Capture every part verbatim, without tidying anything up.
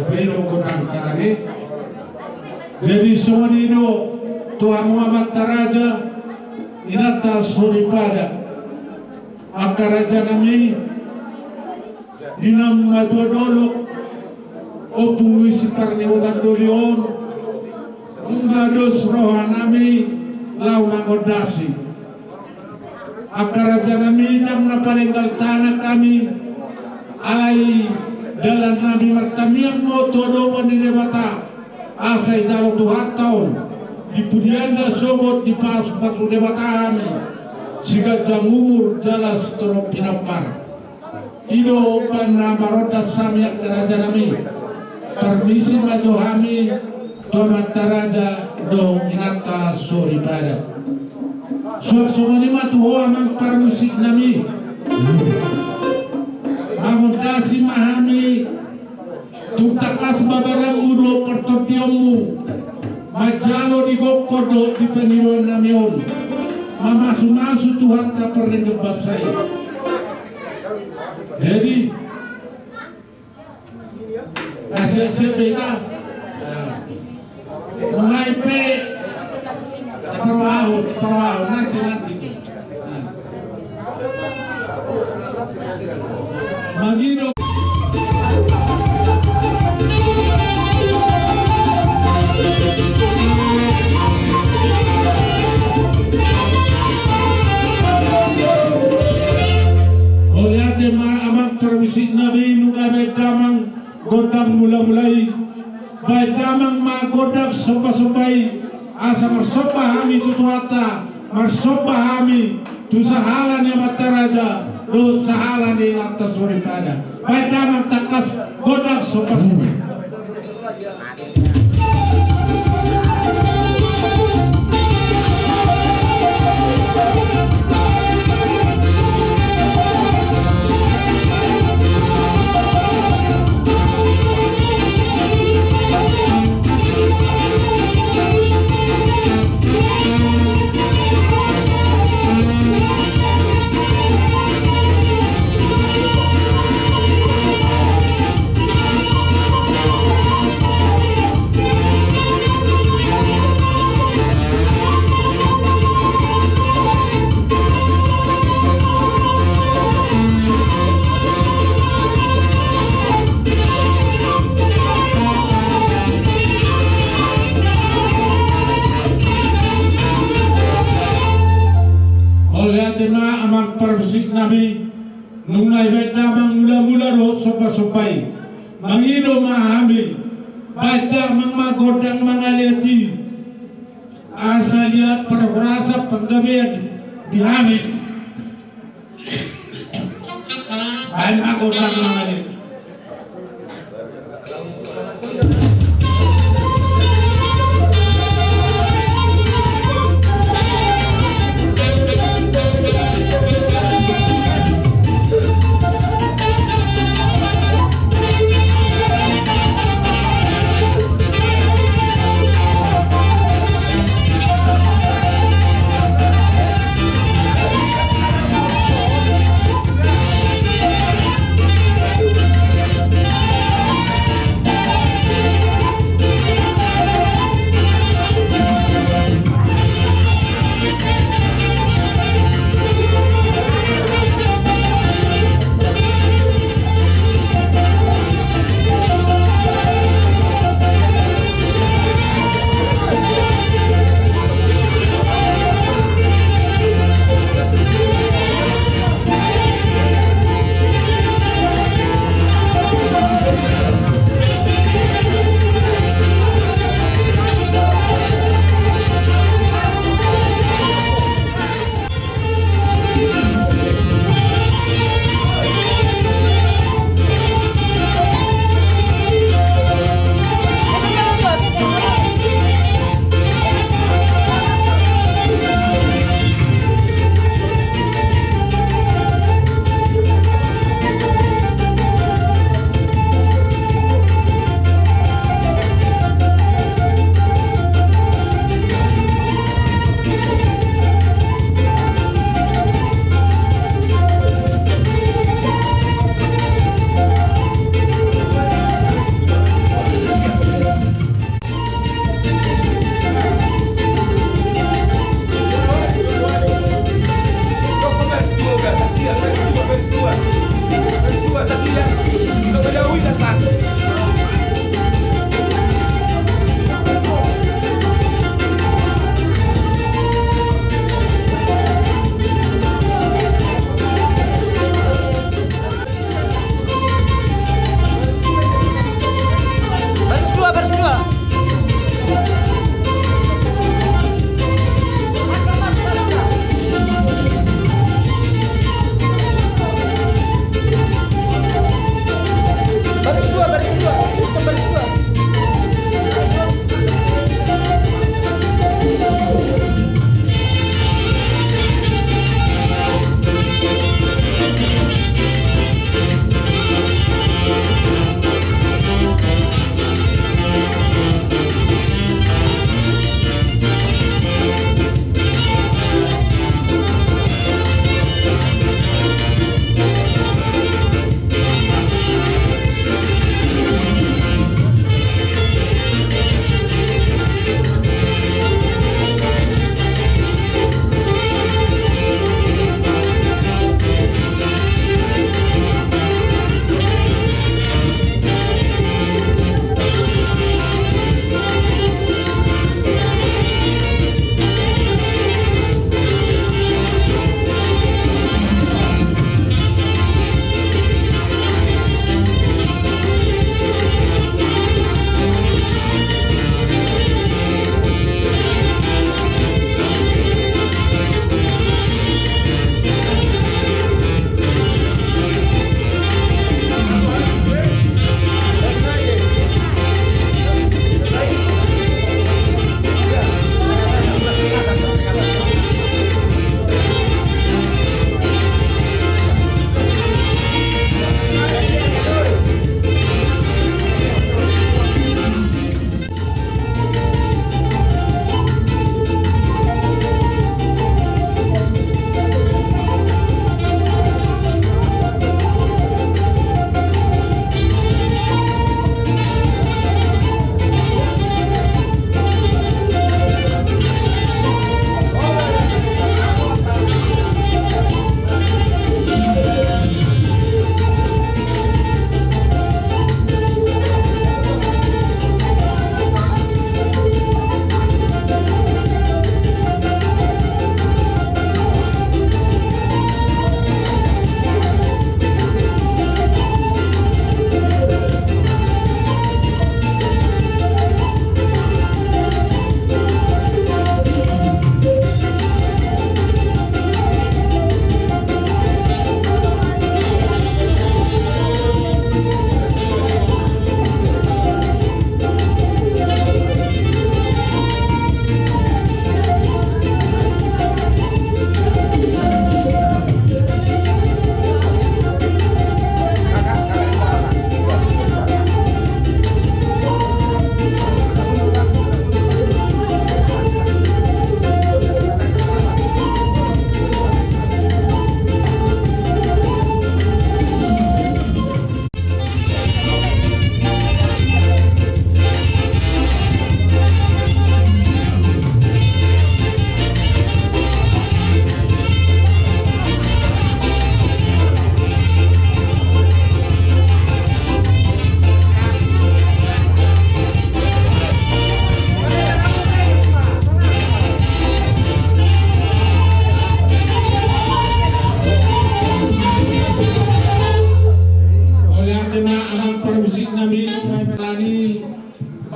Paidoko nang kanange. Jadi songon i do tu hamu amanta raja, inanta soripada, angka rajanami, di na matua dolok, ompung ni siparningotan doli on, nunga dos rohanami laho mangondasi. Angka rajanami, ndang na palenggan tangan hami, alai dalannami martangiang ma tu adopan ni Debata, asa dijalo Tuhanta on di pudian na sogot dipasupasu Debata hami siganjang umur jala sitorop pinompar. I do umbahen na marondas hami, angka rajanami. Parmisi ma jo hami tu amanta raja dohot inanta soripada. Suang songon i ma tu ho amang parmusiknami. Mangondasi ma hami, tung tangkas ma baranmu dohot partondionmu manjalo di gokhon dohot di pangidoannami on, mamasumasu Tuhanta pardenggan basa i. Jadi, ah, siap-siap hita. Nah. Mulai pe. Parwahon, parwahon, nanti, nanti. Nah. Mangido. Mauliate ma amang parmusiknami, nunga baen damang gondang mulamula i. Baen damang ma gondang sombasomba i, asa marsomba hami tu Tuhanta, marsomba hami tu sahala ni amanta raja dohot sahala ni inanta soripada. Baen damang tangkas gondang sombasomba i. Mauliate ma amang parmusiknami. Nunga dibaen damang mulamula dohot sombasomba i, mangido ma hami. Baen damang ma gondang mangaliat i, asa liat parhorasan panggabean di hami. Baen ma gondang mangaliat i.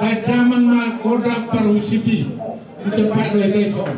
Paet damang ma gondang parhusip i. Ditempat do hita i son.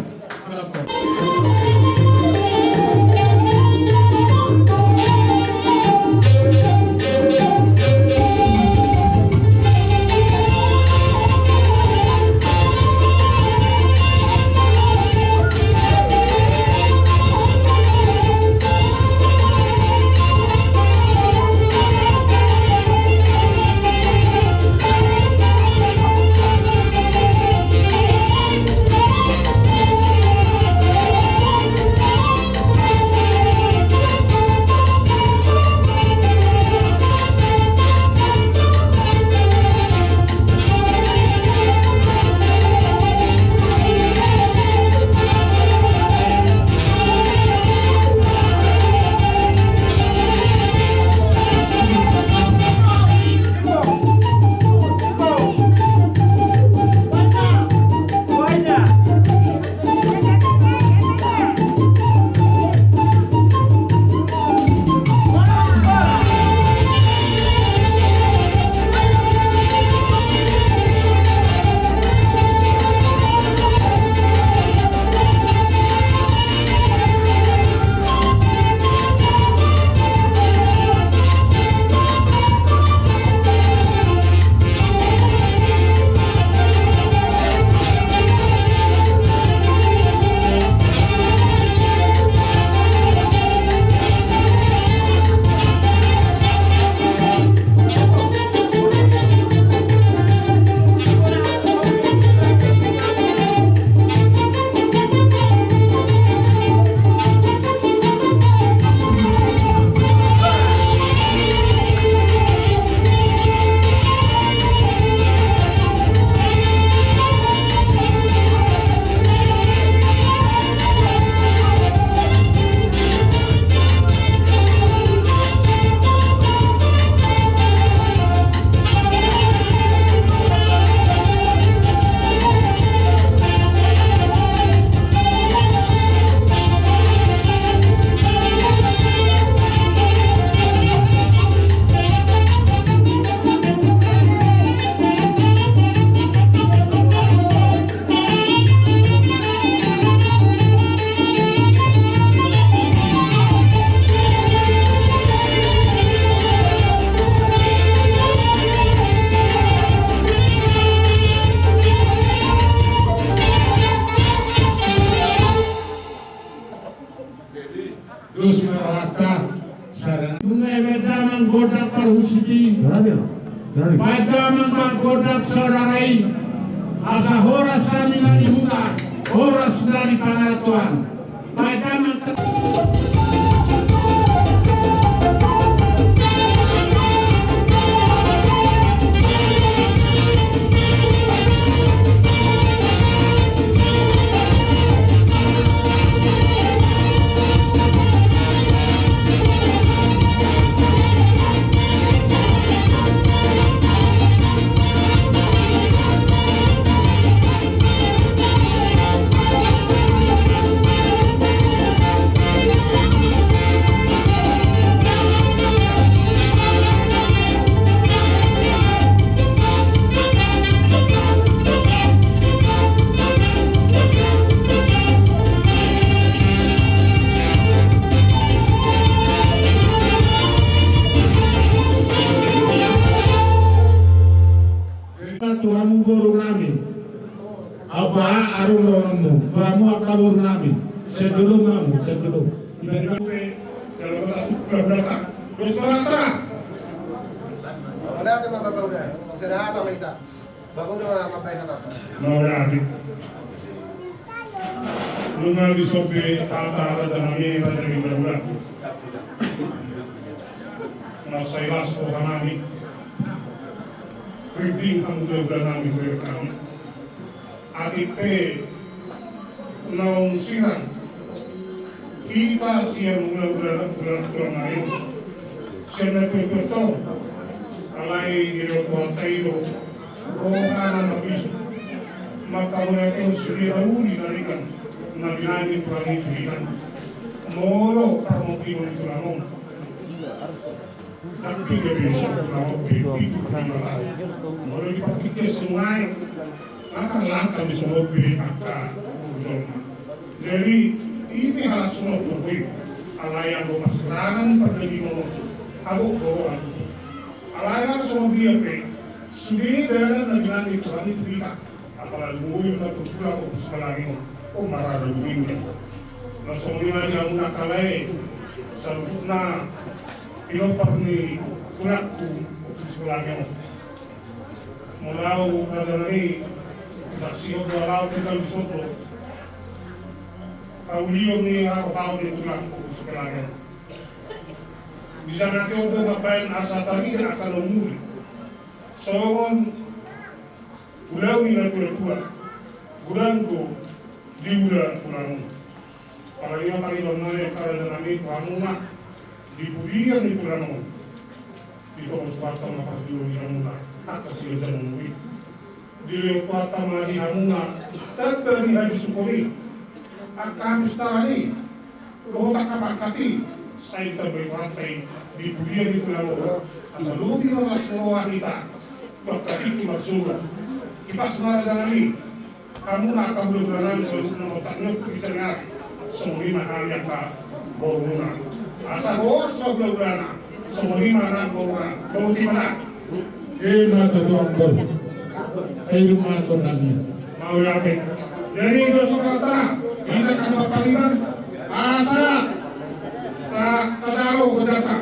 Dos ma rohanta. Nunga i paet damang gondang parhusip i. Paet damang ma gondang saudara i. Asa horas hami na di huta, horas na di pangarantoan. Paet damang. Tu hamu boru nami. Au baha adong dohononmu tu hamu angka boru nami. Sian jolo ma hamu, sian jolo. Ibari ma. Dalam batas hukum dan belakang. Dos ma rohanta. Mauliate ma Bapak uda. Sena hata ma hita. Bapak uda ma mambahen hata. Mauliate. Nunga disomba hata-hata nami, hata ni Bapak uda. Mansai las roha nami. Rintik hamu Bapak uda nami, Bapak uda nami. Atik pe naung sirang hita sian hulahula, hulahula nami, sian na pe-, pertol, alai didok Tuhanta i do roha na marbisuk, mangkaholongi sude na uli na denggan na binahen ni Tuhan i tu hita. Molo parmondingkon ni tulang on. Tapi gabe songon na on pe pitu puluh lima taon. Molo dipartingkian songon i, akan langka di songon on pe angka urusan. Jadi, i pe halak songon on pe, alai anggo parsirangan pardagingon, ago goro ago. Alai halak songon dia pe, sude dalan na dinanti Tuhan i tu hita. Apalagi mui na tulang Ompu Sikalangi on, o marada bumingga. Na songon i ma di hamuna angka lae, saluhutna pinompar ni tulangku Ompu Sikalangi on. Molo au raja nami, saksi on do au tinggal di soto. Paulion ni harohaon ni tulangku Ompu Sikalangi on. Disangap on do mambaen asa tarida angka na umuli. Songon ulaon ni natuatua, godang do di ulaon tulang on. Apalagi ma pangidoan nami angka raja nami tu hamuna di pudian ni tulang on. Di tongos Batam ma parjolo di hamuna angka siajaran i. Dilehon Tuhanta ma di hamuna tamba di hajusuhon i. Angka hamustaran i dohot angka pangkat i, sai ditambai Tuhanta i di pudian ni tulang on, asa lobi ma las ni roha hita tu angka tingki marsogot. Tipas ma raja nami, hamuna angka hulahula nami saluhutna, molo tung tingki on, songon i ma hami angka borumuna. Asa horas ma hulahulana, songon i ma nang borumuna. Boti ma nang. Ima tutu, Amang Boru. Ima tutu, Amang Boru. Mauliate. Jadi, dos kata, hita angka pangaliman, asa ta, tajalo godangta.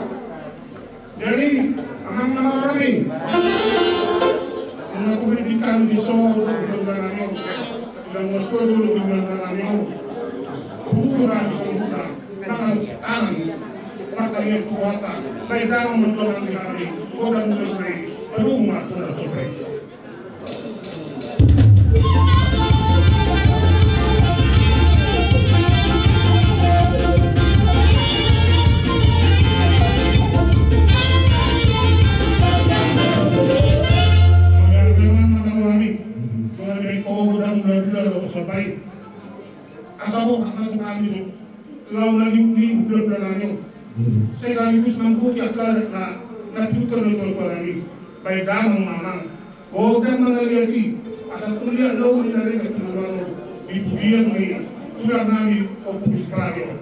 Jadi, amang na marorot i, amang na kumidikan di soro, di banggalan i, di banggalan i, di banggalan i, di banggalan i, di banggalan i, di banggalan i, di banggalan i, Asa boha ma tu hami do laho na liuliu hulahulana on, sekaligus manggohi angka na, na pinaturpatupa nami. Baen damang ma amang, godang mangaliat i, asa tung liat laho di na ringan tu hulahula on, di pudian ni tulang nami Ompu Sikalangi on.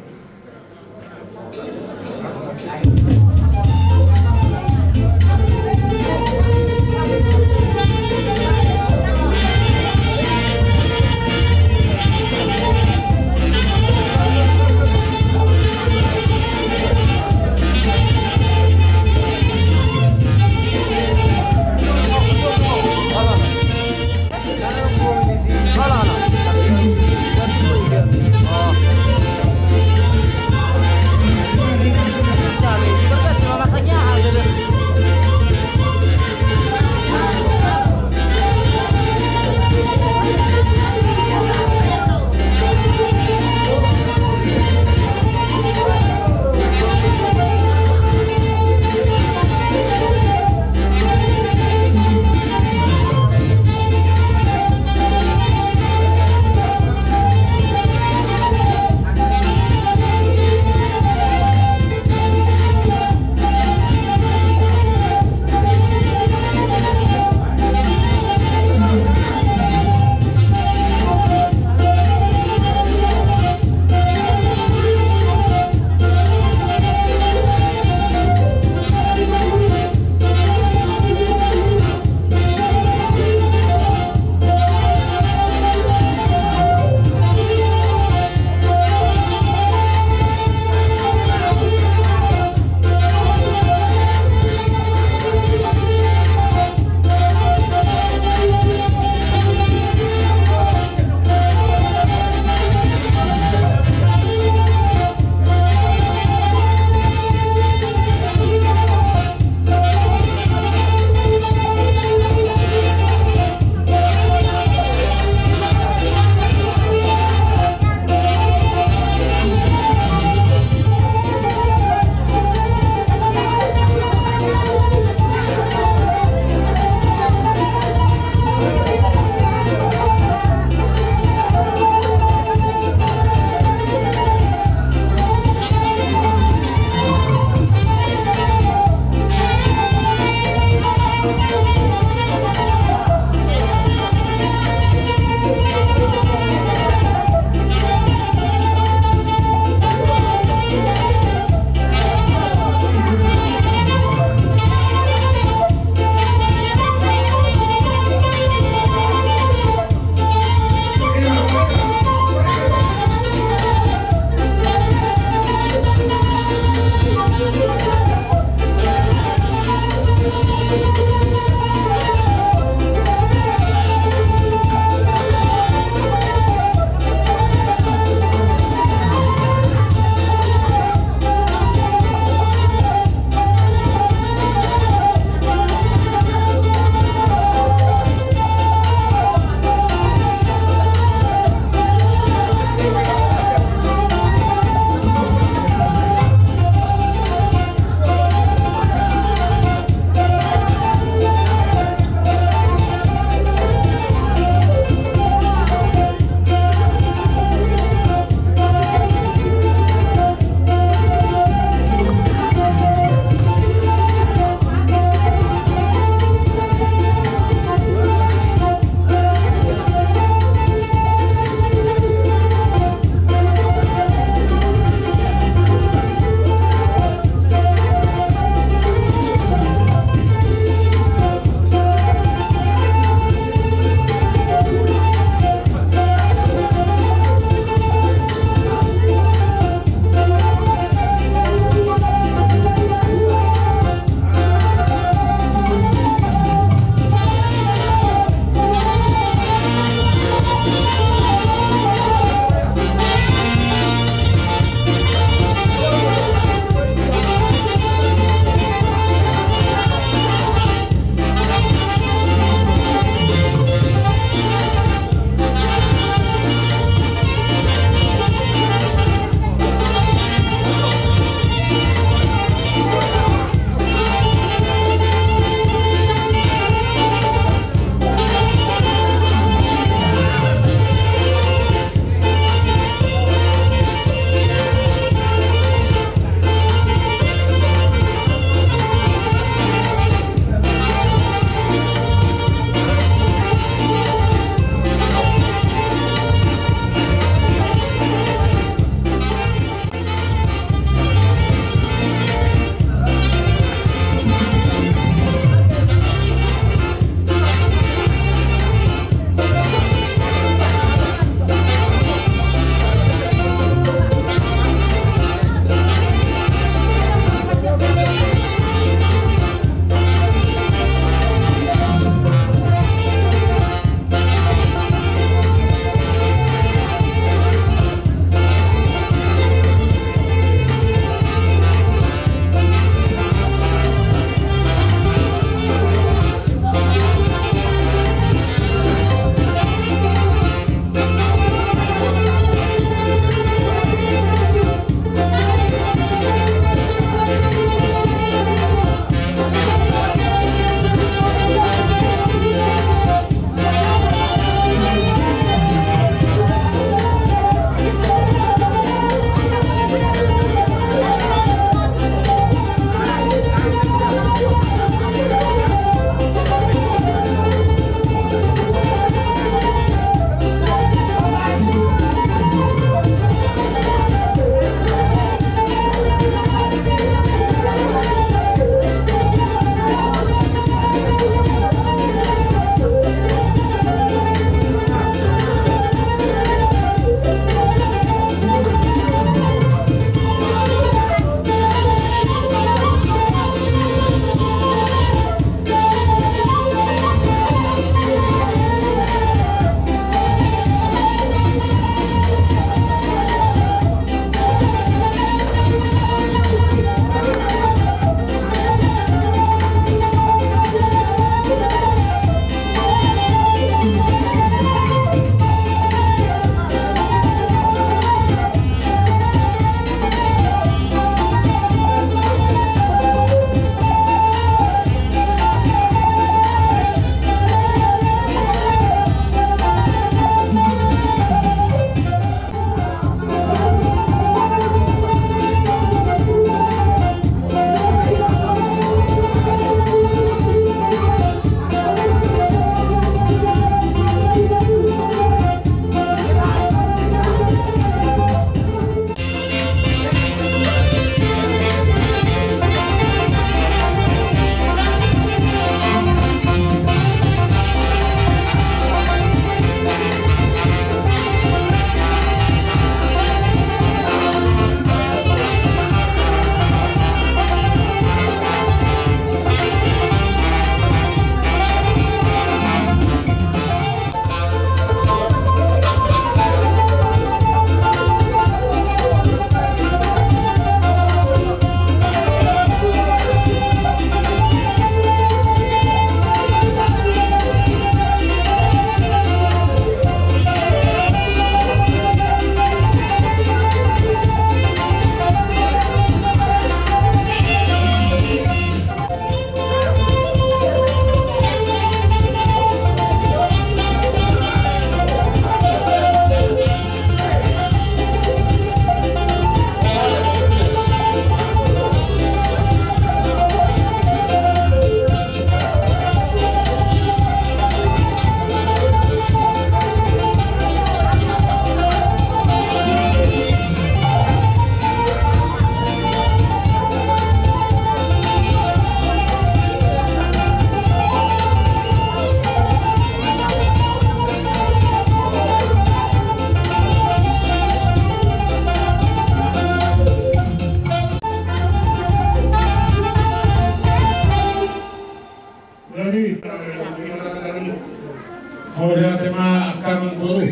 Mauliate ma angka amangboru.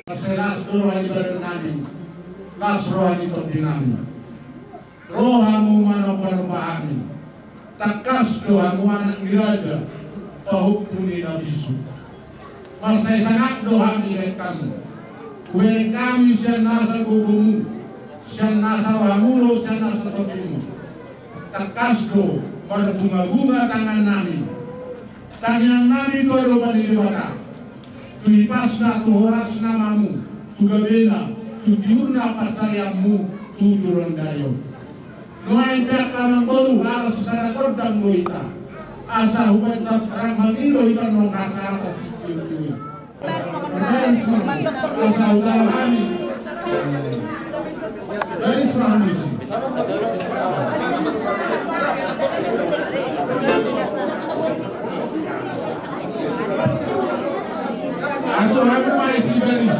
Las do roha ni badan nami, las roha ni tondi nami. Ro hamu manomba-nomba hami. Tangkas do hamu anak ni raja, pahompu ni na bisuk. Mansai sangap do hami baen hamu. Hubaen hami sian nasa gogomu, sian nasa rohamu dohot sian nasa tondimu. Tangkas do marbunga-bunga tangan nami. Tangiang nami tu adopan ni Debata, tu hipasna, tu horasna hamu, tu gabena, tu tiurna pansarianmu tu joloan ni ari on. Nuaeng pe angka amangboru, ala sisada gondang do hita. Asa hubaen rap mangido hita nang hasahatan. Baris ma. Asa hutaro hami. Baris ma hami si. Atur hami ma isi baris.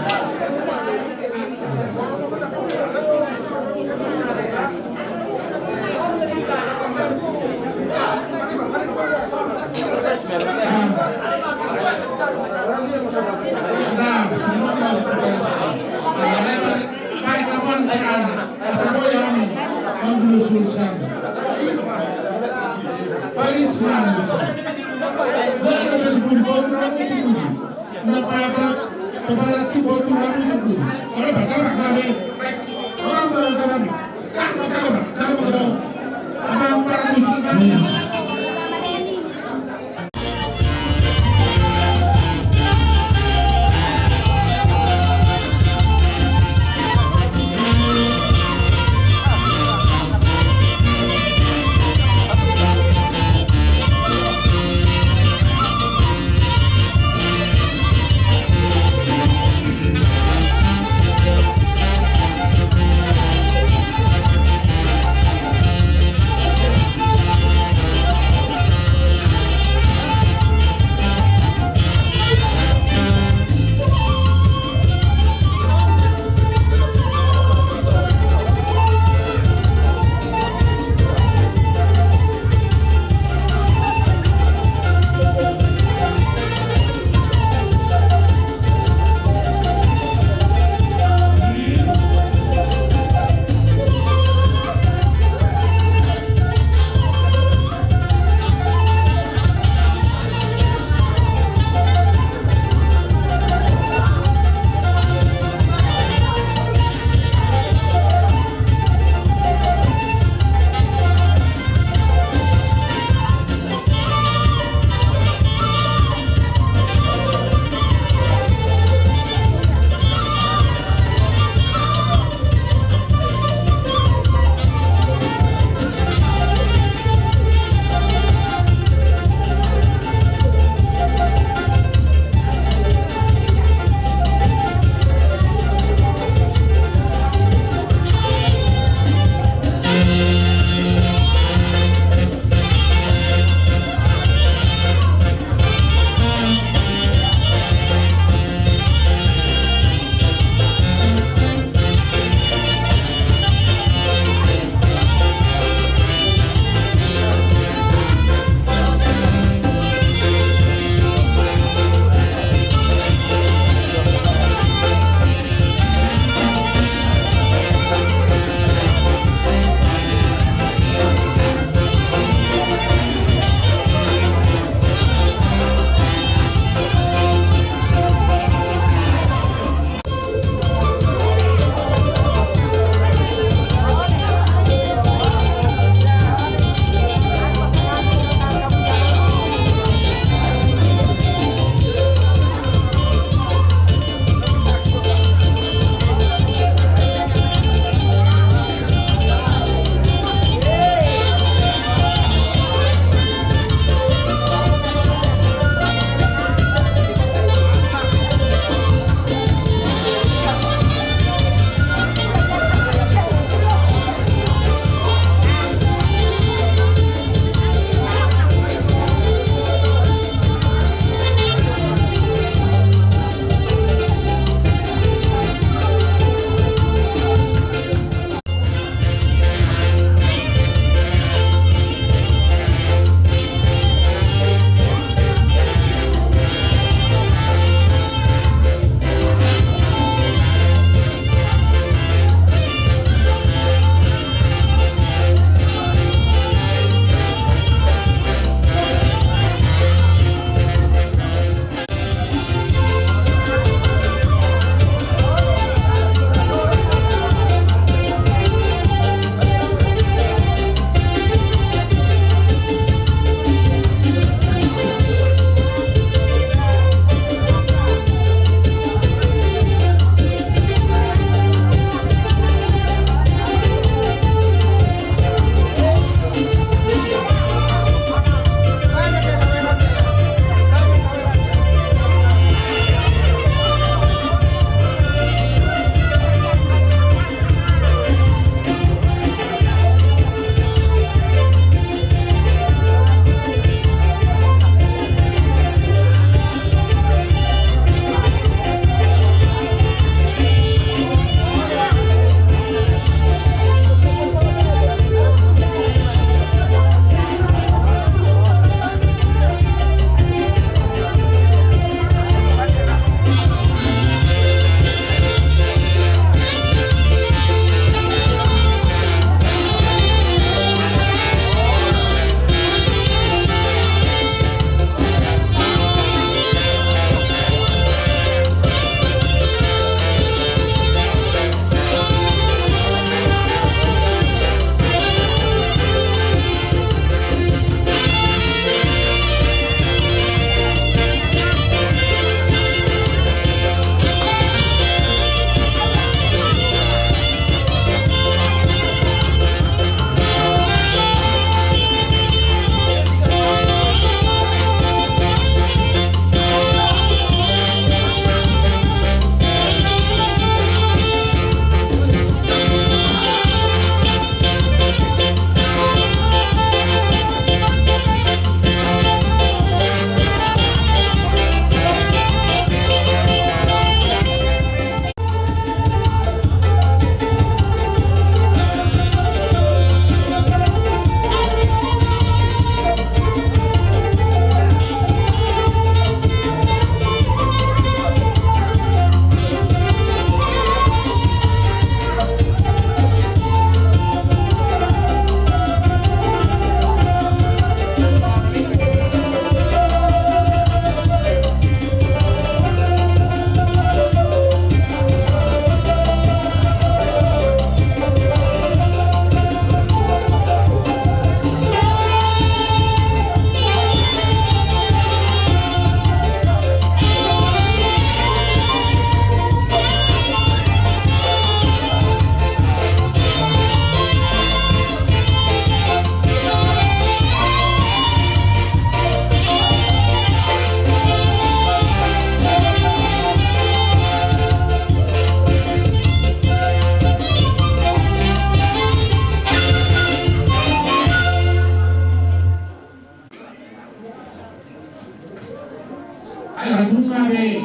Ala dung be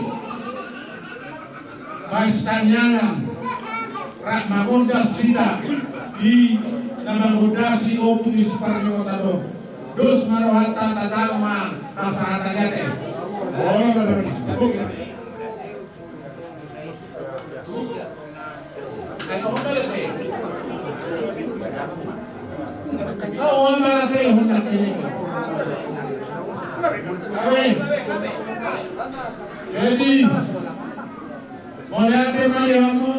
masitangiangan rap mangondas hita di na manggondasi Ompu ni Suparningotan on. Dos ma rohanta, tadang ma hasahatan i ate. Jadi, mauliate ma di hamu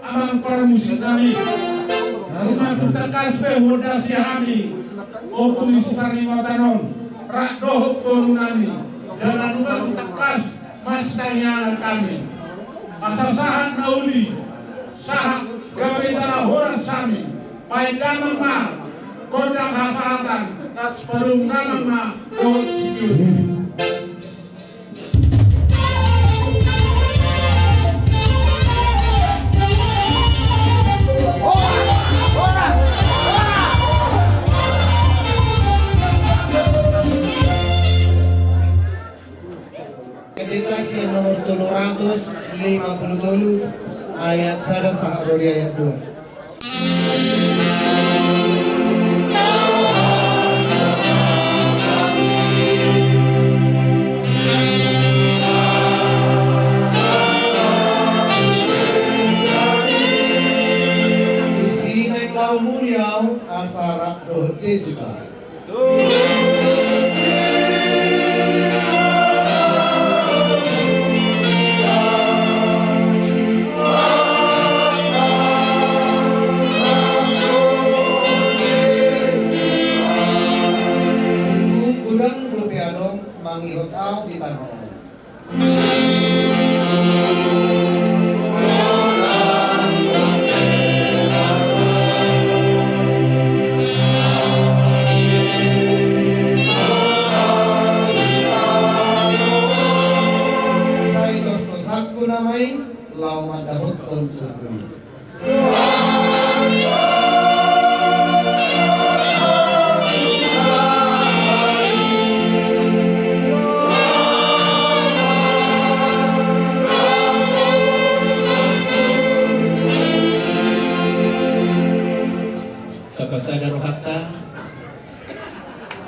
amang parmusik nami. Nunga tung tangkas be huondasi hami Ompu ni Suparningotan on rap dohot boru nami. Jala nunga tung tangkas masitangiangan hami asa sahat na uli, sahat gabe jala horas hami. Baen damang ma gondang hasahatan, laos padomu damang ma dohot sitiotio. Pendeta sian nomor tolu ratus lima puluh tolu, ayat sada sahat ro di ayat dua. Tusi naeng laho muli ahu asa rap dohot Jesus ahu. Tutu godang dope adong mangihut ahu di tano on. Sai tostos angka nama i laho mandapothon surgo i. Tapasada rohanta,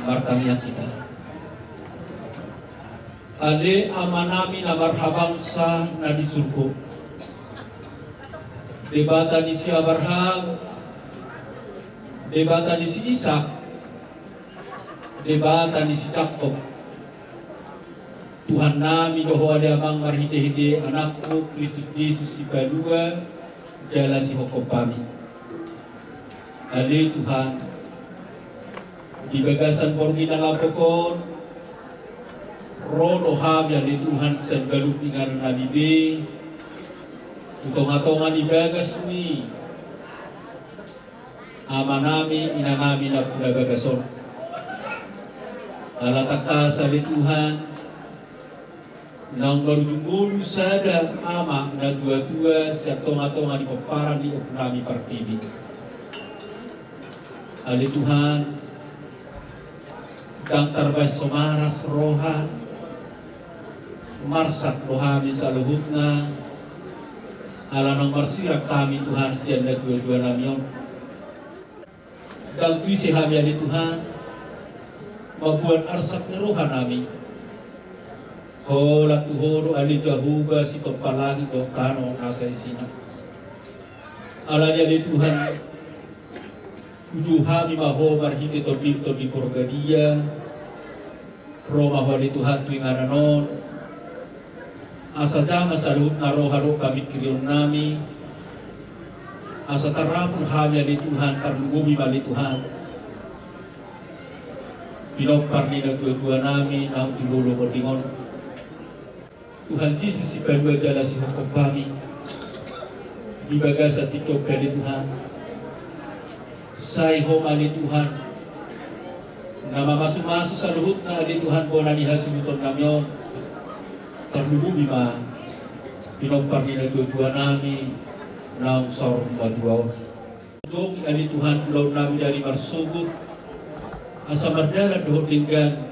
martangiang hita. Ale Amanami na marhabangsa na di surgo, Debata ni si Abraham, Debata ni si Isak, Debata ni si Jakkob, Tuhannami do Ho ale Amang marhitehite Anakmu Kristus Jesus Sipalua jala Sihohom hami. Ale Tuhan, di bagasan borngin na lambok on, ro do hami ale Tuhan sian balum ingannami be tu tongatonga ni bagasmi, amanami, inanami nampuna bagas on. Ala tangkas ale Tuhan, naung marujung ngolu sada ama na tuatua sian tongatonga ni pomparan ni ompunami Partibi. Ale Tuhan, ndang tarbahen so maras roha, marsak do hami saluhutna, ala naung marsirang hami Tuhan sian na tuatuanami on. Ndang tu ise hami ale Tuhan, mamboan arsak ni rohanami. Holan tu Ho do ale Jahowa sitompa langit dohot tano nasa isina. Alani ale Tuhan, uju hami ma Ho marhite Tondim Tondi Porbadia. Ro ma Ho ale Tuhan tu inganan on, asa jamah saluhutna roha dohot pamingkirionnami, asa tarapul hami ale Tuhan, tarlumobi ma ale Tuhan pinompar ni na tuatuanami naung tu lolo monding on. Tuhan Jesus Sipalua jala Sihohom hami di bagasan tingki on ale Tuhan. Sai Ho ma ale Tuhan na mamasumasu saluhutna ale Tuhan bona ni hasuhutonnami on. Tarlumobi ma pinompar ni na tuatuanami naung saur matua on. Jongjong ale Tuhan ulaonnami dari marsogot asa mardalan dohot denggan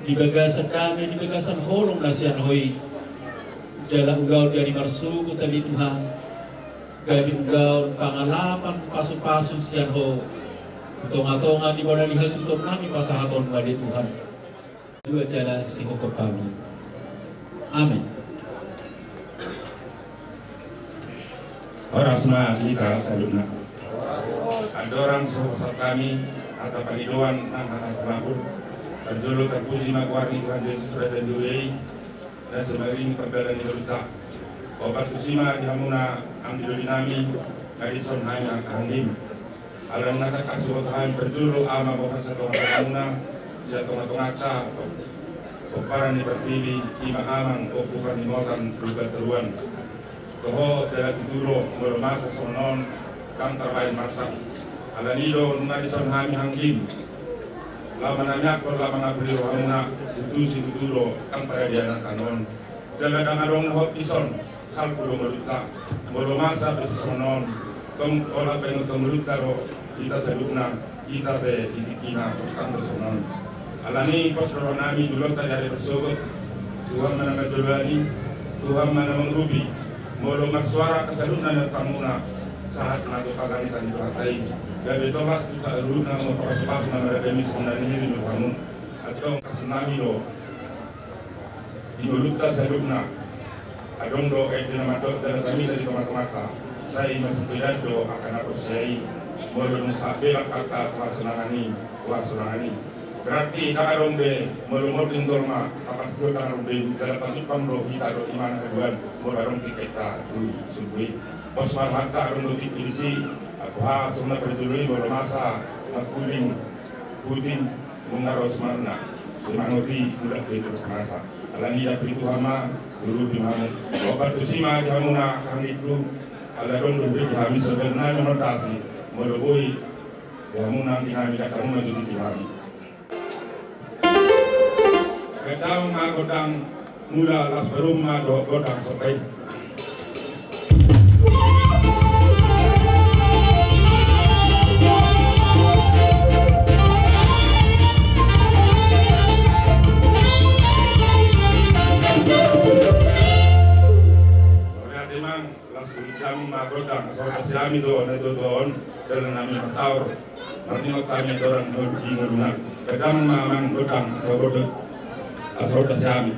Di bagasan dame, di bagasan holong na sian Ho i. Jala ulaon di ari marsogot ale Tuhan, gabe ulaon pangalapan pasupasu sian Ho tu tongatonga ni bona ni hasuhuton nami pasahaton ma ale Tuhan. Dua jala sihohot hami. Amen. Horas ma di hita saluhutna. Andorang so pasahat hami hata pangidoan nang hata pangaku. Parjolo tarpuji ma goar ni Tuhan Jesus Raja ni huria i, na so maringi pardalanan ni ngolunta. Hombar tusi ma di hamuna anggi doli nami, na dison hami angka anggim. Alani na tangkas huboto hami parjolo Ama, Boru, Tondi, Roha Muna, sian tongatonga pomparan ni portibi, i ma Amang, Ompu Parningotan, Lumban Toruan. Tu Ho jala tu Ho do, molo masa songon on, ndang tarbahen marsak. Alani do nunga dison hami anggim. Laho manamiangkon, laho mangapuli roha muna, tutu situtu do, ndang pada dianakkan on. Jala ndang adong na hot dison, salpu do ngolunta. Molo masa pe songon on, tong holan baen tong ngolunta do hita saluhutna, hita pe di tingkina pos tang do songon on. Alani pos do roha nami di ulaonta di ari parsogot, Tuhan ma na manjoloani, Tuhan ma na mangurupi. Molo marsoara angka saluhutna ni rohamuna, sahat ma tu parlangitan ni Tuhanta i. Gabe tongtong tu saluhutna ma pasupasu na maragam i songon na nihil ni rohamuna. Antong pasu nami do di ngolunta saluhutna. Adong do ende na mandok jala jamita di tongatonganta. Sai masipelad do angka na porsea i. Molo dung sahat be langkanta tu hasonangan i, tu hasonangan i. Berarti ndang adong be, molo mording jolma, tapastion ndang adong be, jala pajumpang do hita dohot ibana haduan, molo adong tingkenta tu sumbu i. Pos ma rohanta, adong do tingki disi, boha songon na parjolo i, molo masa, na puting, puting, nunga ro sumarna, simangot i, mulak be tu masa. Alani i dapot Tuhan ma, urupi ma hamu. Hombar tusi ma di hamuna, hami tu, ala adong do di hami saudara nami Hondasi, molo boi, di hamuna anggi nami, dang hamu maju di hami. Gandang ma gondang mula, las barum ma dohot gondang sopai. Las barum ma gondang, saur siami do na do don, dalan nami masaur. Marningot hami andorang di ngoluna. Gandang ma amang gondang, saur gondang. Saur gondang siami.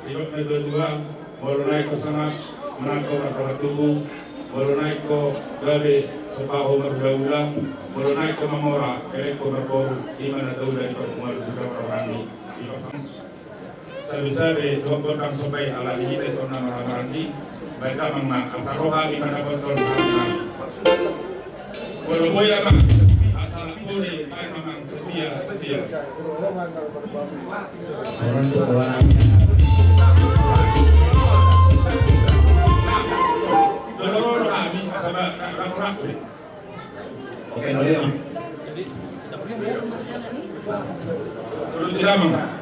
Didok na tuatua, molo naeng ho sahat, manang ho mardohan tubu, molo naeng ho gabe, sopa ho marulaula, molo naeng ho mamora, elek ho marboru, i ma na taula di parpunguan Budaparanggi, di pasang. Sabe-sabe dohot gondang somba i ala di hita i songon na marhahamaranggi, baen damang ma asa ro hami mandapothon hami. Molo boi amang, asa lak boi, baen damang setia, setia. Jolo ro hami, asa ba, ragu-ragu. Oke, no dia, Mang. Dulu tidak, Mang.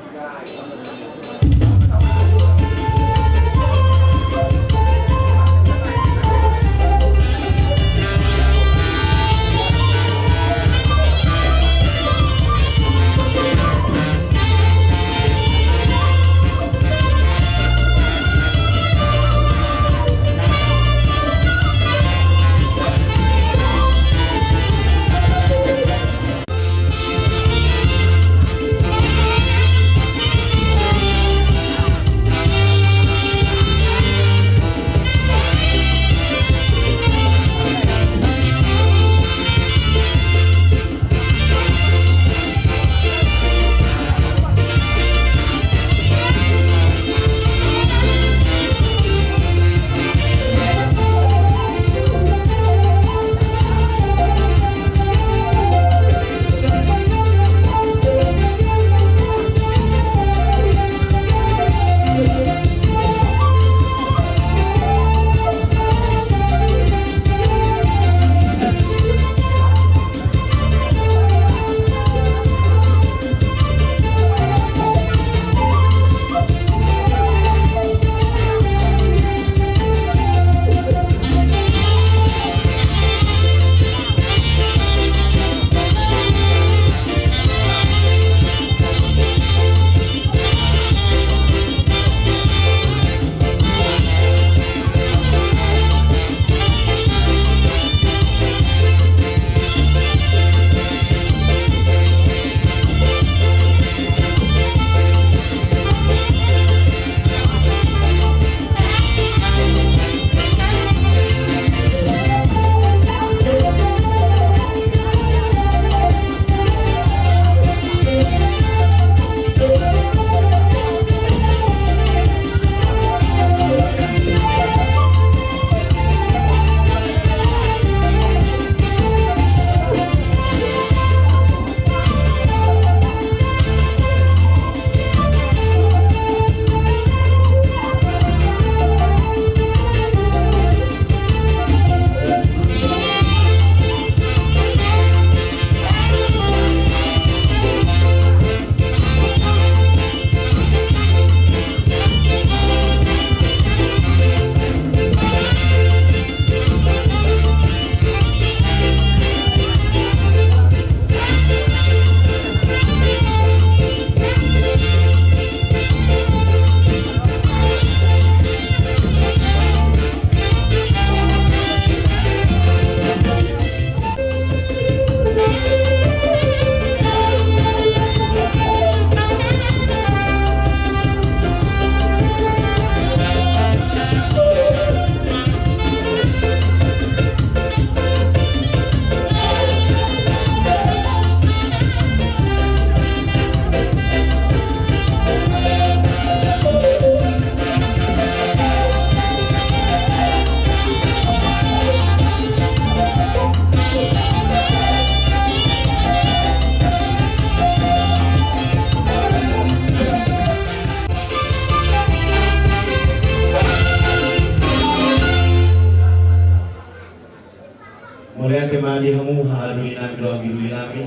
Mauliate ma di hamu haha doli nami dohot anggi doli nami.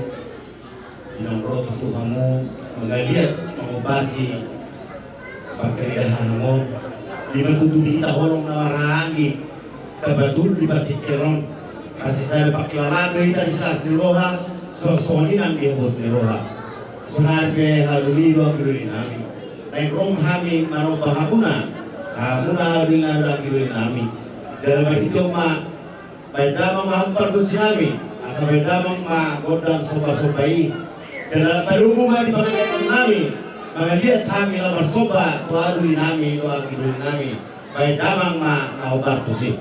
Naung ro tu hamu mangaliat mangombasi pangkaridahan hamu on. Di ma tutu di hita holong na marhahaanggi, tabatul di partingkian on. Asa sada pangkilalaan do hita di silas ni roha, songon i nang di habot ni roha. Saonari pe haha doli dohot anggi doli nami, naeng ro ma hami manomba hamuna, hamuna haha doli nami dohot anggi doli nami. Jala marhite on ma baen damang ma hamu pargonsi nami, asa baen damang ma gondang sombasomba i. Jala padomu ma di pangaliaton nami, Mangaliat hami laho marsomba tu adolinami dohot anggi dolinami. Baen damang ma na hombar tusi.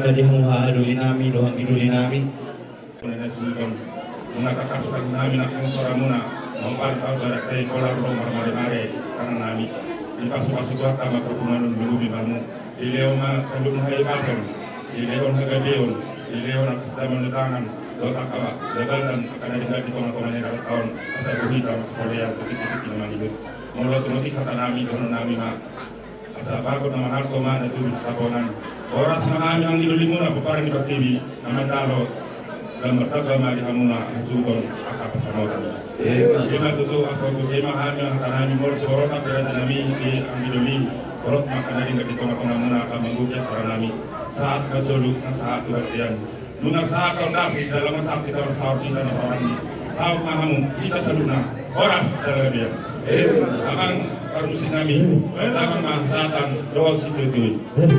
Di hamu haha doli nami dohot anggi doli nami. Nunga tangkas hami nangkin soramuna, mambahen pambahen i, pola ro marmare-mare, tangan nami. Dipasu-pasu Tuhan ma parpunguan on, lumobi ma hamu. Dilehon ma saluhutna hahipason, dilehon hagabeon, dilehon angka siamun ni tangan dohot angka jabatan, angka na denggan di tonga-tonga ni hata on, asa boi hita marsiparean tu tingki-tingki na mangihut. Molo tung otik hata nami, dohonon nami ma, asa bagot na marhalto ma na tubu sitaponan. Horas ma hami anggi dolimuna pomparan ni portibi, na manjalo lam martamba ma di hamuna hasuhuton angka pansamotan. Ima tutu, asa huboto ma hami, hata nami molo siborok pe raja nami, anggi doli, borok ma angka na denggan di tonga-tongamuna, angka manggohi acara nami. Sahat ma solu, na sahat tu bontean. Nunga sahat tondasi, jala nunga sahat hita marsaor, hita na paranggi. Sahat ma hamu, hita saluhutna. Horas jala gabe. Amang parmusik nami, damang ma hasahatan dohot sitiotio i.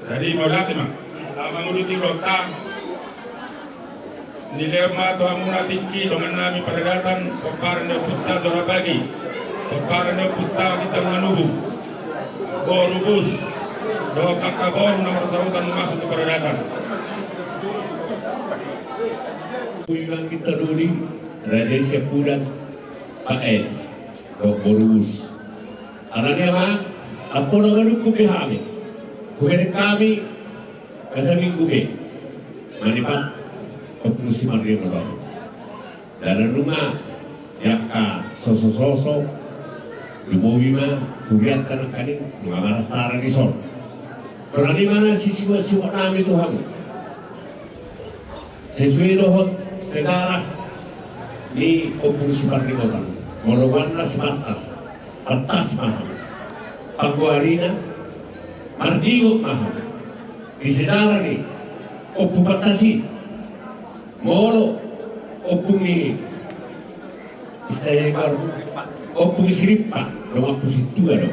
Jadi mauliate ma, ala manguduti ulaonta. Dilehon ma tu hamuna tingki dongan nami paradatan, pomparan ni ompunta Jora Bagi, pomparan ni ompunta Ginjang Manubung, boru Bus, dohot angka boru na martarutan masuk tu paradatan. Ui bangkit tadoli, raja siap pulang, Pak Edi. Dohot boru Bus. Alani i ma, anggo na manungkun be hami, hubereng hami na saminggu be manipat Ompu Simarlima. Jala nunga di angka soso-soso, lumobi ma hurianta nangkaning nunga maracara dison. Alani i ma na sisiwak-siwak nami tu hamu. Sesuai dohot sejarah ni Ompu Siparningotan, molo goarna si Pantas, Pantas ma hamu. Panggoarina Mardigot ma hamu. Di sejarah ni Ompu Pantas i, molo Ompu ni Istilahna baru, Ompu Siripa, dong Ompu Sintua do.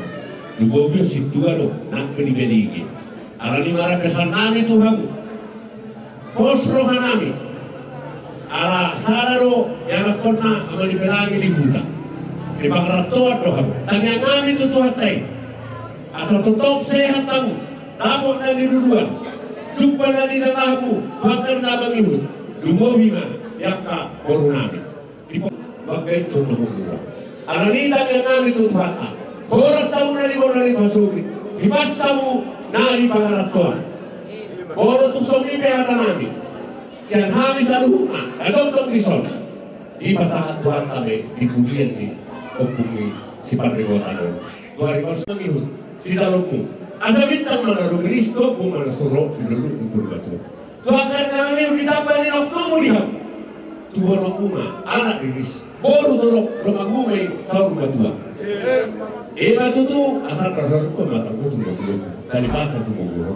Lumobi on Sintua do, nang pe di Belige. Alani i ma pesan nami tu hamu. Pos roha nami. Ala sada do ianakkonna Ama ni Pelangi di huta. Di pangarantoan do hamu. Tangiang nami tu Tuhanta i. Asa tongtong sehat hamu. Dapot na niluluan. Jumpa na nijalahanmu. Banggar na mangihut. Lumobi ma di angka boru nami. Di po-, bangga i songon na humurang. Alani i tangiang nami tu Tuhanta. Horas hamu na di bona ni pasogit. Dipasahat hamu na di pangarantoan. Molo tung songon i pe hata nami. Sian hami saluhutna. Na tongtong dison. Dipasahat Tuhanta be di pudian ni Ompu ni Siparningotan on. Tuari mars mangihut. Sijaloonmu. Asa bintang ma na rumiris, tombu ma na suro di lolot ni Purbatua. Tu angka na mangihut ditamba ni na tubu di hamu. Tubu na uma, anak riris. Boru torop, donganmu ma i saur matua. Ima tutu, asa na rorop ma tanggo tu matua. Tali pasa tu matua.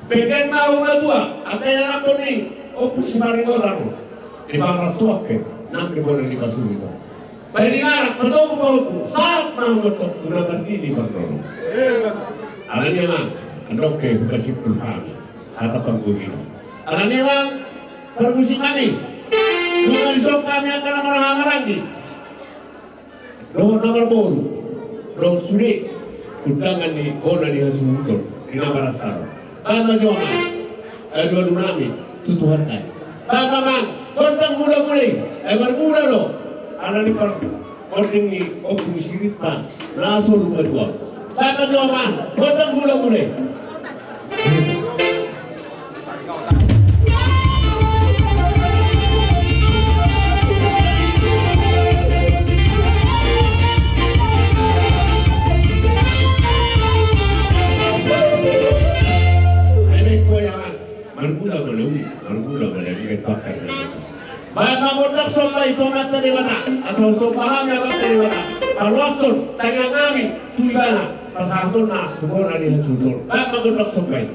Penggan ma hamu matua, angka ianakkon ni Ompu Siparningotan on. Di pangarantoan pe, nang di bona ni pasogit on. Baen inganan, patogu pahompu, sahat ma hamu antong tu na marnini marnono. Alani i ma, andok pe hupasimpul hami hata panggohi on. Alani i ma, parmusik nami. Nunga dison hami angka na marhahamaranggi dohot na marboru. Dohot sude undangan ni bona ni hasuhuton di na marasar. Baen ma jo amang, alu-alu nami tu Tuhanta i. Baen ma amang gondang mula-mula i. Ai marmula do. Alani par gondang ni Ompu Siripa na saur matua. Baen ma jo amang gondang mula-mula i. Marmula ma na uli, marmula ma na uli, baen ma gondang somba i tu Amanta Debata, asa somba hami Amanta Debata, paluason tangiang nami tu Ibana, pasahatonna tu bona ni hasuhuton. Baen ma gondang somba i.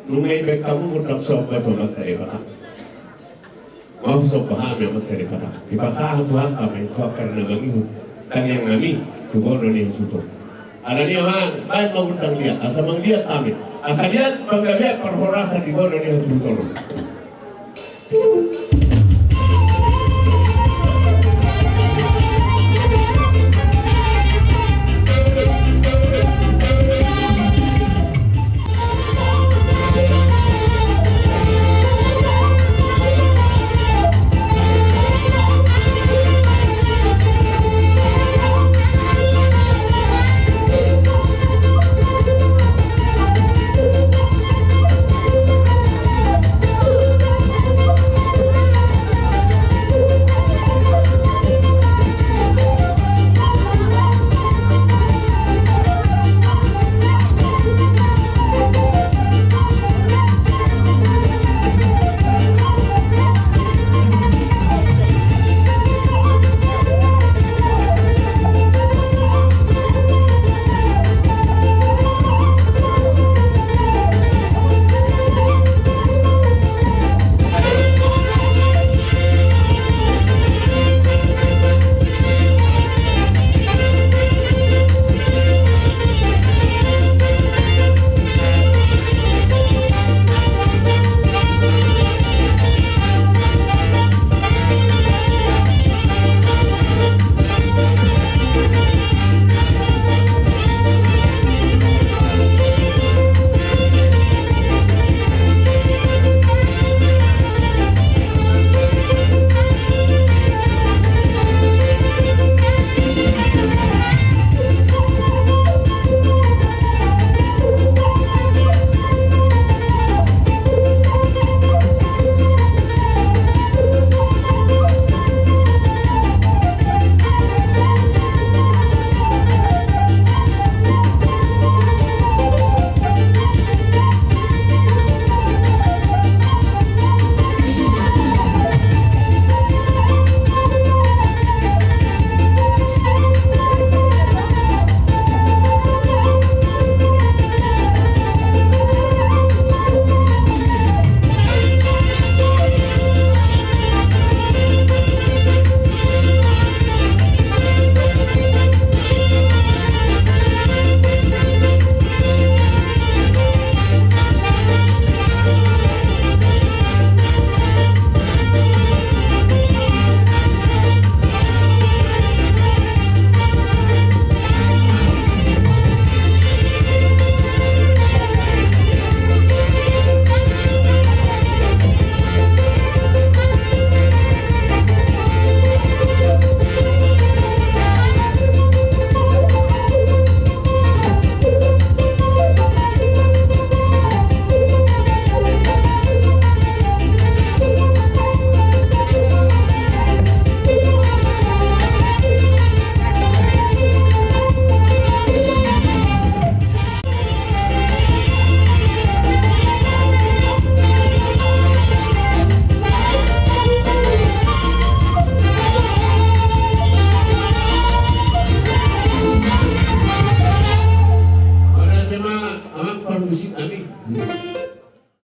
Nunga dibaen hamu gondang somba tu Amanta Debata. Mau somba hami Amanta Debata. Dipasahat Tuhanta ma i tu angka na mangihut tangiang nami tu bono ni hasuhuton. Alani i amang, baen ma gondang liat asa mangliat hami, asa liat panggabean parhorasan di bono ni hasuhuton.